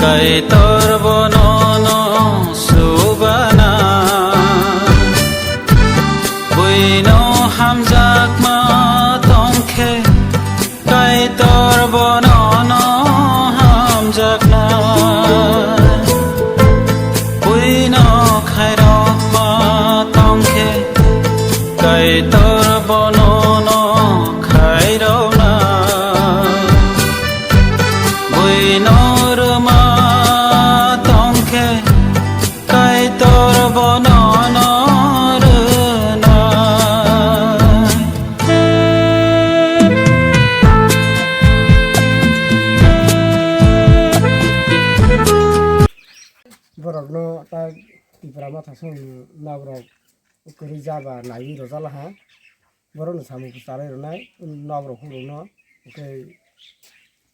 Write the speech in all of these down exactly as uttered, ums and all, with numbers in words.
Kaitor bono no subana, buino hamjakma tongkhe, Kaitor bono no hamjakna, buino khairokma tongkhe, Kaitor bono no khairokna. Buino rwma tongkhe, Kaitor bono no rwnai. Borokno ta Tipra Motha song nokrok kwrwi jaba naiwi rwjala ha. Borokno samung kwchalai rwnai, nokrok hukrokno, hwnkhe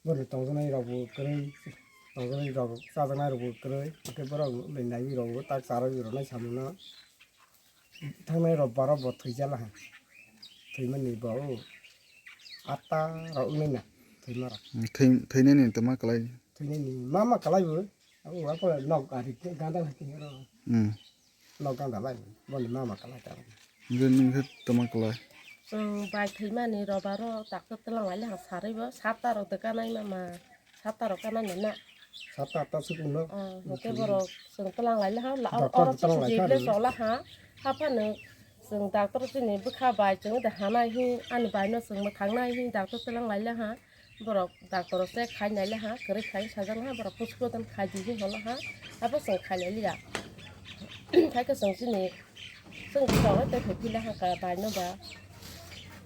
borokni tongjaknai rokbo kwrwi, tongjaknai rok chajaknai rokbo kwrwi, hwnkhe borok naiwi rokbo tak charwi rwnai samungno. Thangnai rok borok bo thwijala ha, thwimani bo o atta rok wngnai na thwima rok. Thwi-, thwinani tongma kwlai. Thwinani ma ma kwlai bo, abo nok ari ganda hai tini oro. Hmm. Nok ganda lai, boni mama kalai ta. Hwnkhe nwng khe tongma kwlai. Chwng bai thwimani robaro doctor twlang lai le ha sarwi bo, satta rok de kanai mama, satta rok kanai nana. Satta atta sukung no. Ah, hwnkhe borok chwng twlang lai le ha, la-, doctor oro twlang lai chini kha jibile ni. Chola ha, haphano chwng doctor chini bwkha bai chwng de hanai hi, ani bai no chwng mwthang nai hi doctor twlang lai le ha. Borok doctor se khai nai le ha, kwrwi khai sajak ha, borok pusu poton khai di hin holo ha, abo chwng khai nai liya. Khai khe chwng chini, chwng chwng tei thwi phi le ha ka bai no ba.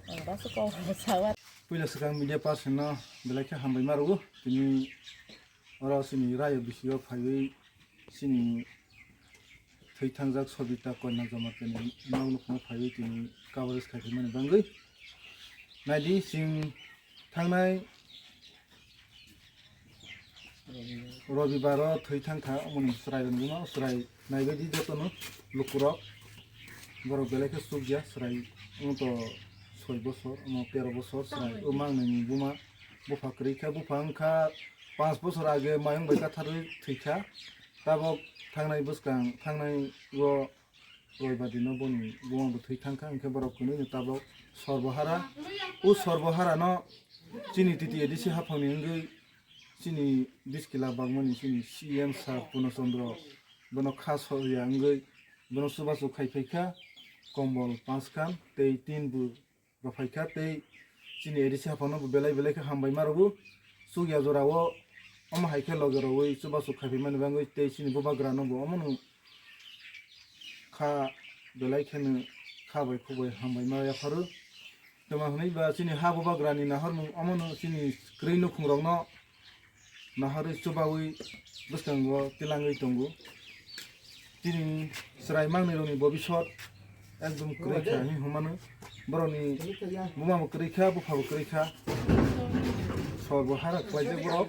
Ang ba se kok sawa. Puila swkang media person no belai khe hambai ma rwo, tini oro chini rayo bisio phaiwi chini thwi thangjak Sobita Konya Jamatia ni nok nukhungo phaiwi tini coverage khai phaimani bangwi. Naidi chwng thangnai Robibaro thwi thangkha, omoni chwrai rwngno chwrai naibaidi jotono lukurok. Borok belai khe chukya chwrai, omo to soi bosor, omo tero bosor chwrai. O mangnini buma bupha kwrwi kha, bupha wngkha panch bosor age mayung bai katharwi thwikha. Tabok thangnai bwskang, thangnai o Roibadi no boni buma bo thwi thangkha, hwnkhe borok kwnwi no tabok Sorbohara. O Sorbohara no chini T T A D C haphangni wngwi chini biskila bagmani chini C M sir Purno Chandra bono kha soya wngwi bono chubachu khai phaikha, kombol panch khan tei tin bu rw phaikha tei chini A D C haphangno bo belai belai khe hambai ma rwgo. Chukya jorao omo hai khe loge rwui chubachu khai phaimani bagwi tei chini bubagrano bo omono kha belai kheno kha bai khuk bai hambai ma yapharo. Tamo hwnwi ba chini ha bubagrani nahormung omono chini kwrwi nukhungrokno naharwi chubaui bwskango tilangwi tongo. Chini chwrai mangnwi rokni bobisot ekdom kwrwi kha hinwi hwnmano. Borokni buma bo kwrwi kha, bupha bo kwrwi kha. Sor bo hara khlaijak borok.